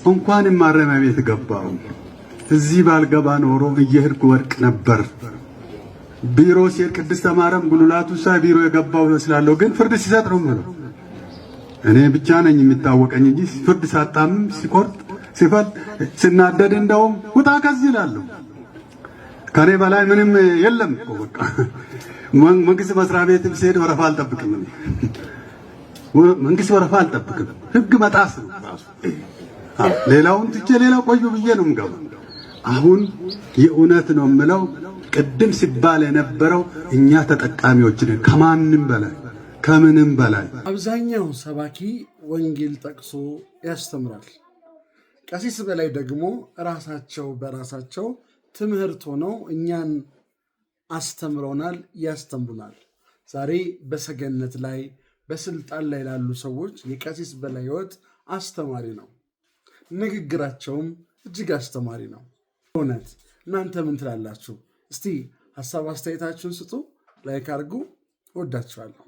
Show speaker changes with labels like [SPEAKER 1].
[SPEAKER 1] እንኳን ማረሚያ ቤት ገባው። እዚህ ባልገባ ኖሮ እየሄድኩ ወድቅ ነበር። ቢሮ ሲሄድ ቅድስተ ማርያም ጉልላቱ ሳ ቢሮ የገባው እመስላለሁ፣ ግን ፍርድ ሲሰጥ ነው የምለው። እኔ ብቻ ነኝ የሚታወቀኝ እንጂ ፍርድ ሳጣምም ሲቆርጥ ሲፈርድ ስናደድ እንደውም ውጣ ከዚህ እላለሁ። ከኔ በላይ ምንም የለም እኮ በቃ። መንግስት መስሪያ ቤትም ሲሄድ ወረፋ አልጠብቅም። መንግስት ወረፋ አልጠብቅም። ህግ መጣስ ነው ራሱ። ሌላውን ትቼ ሌላ ቆዩ ብዬ ነው የምገባው። አሁን የእውነት ነው የምለው፣ ቅድም ሲባል የነበረው እኛ ተጠቃሚዎች ነን ከማንም በላይ ከምንም በላይ።
[SPEAKER 2] አብዛኛው ሰባኪ ወንጌል ጠቅሶ ያስተምራል። ቀሲስ በላይ ደግሞ ራሳቸው በራሳቸው ትምህርት ሆነው እኛን አስተምረውናል፣ ያስተምሩናል። ዛሬ በሰገነት ላይ በስልጣን ላይ ላሉ ሰዎች የቀሲስ በላይ ሕይወት አስተማሪ ነው። ንግግራቸውም እጅግ አስተማሪ ነው። እውነት እናንተ ምን ትላላችሁ? እስቲ ሀሳብ አስተያየታችሁን ስጡ። Like አድርጉ። እወዳችኋለሁ።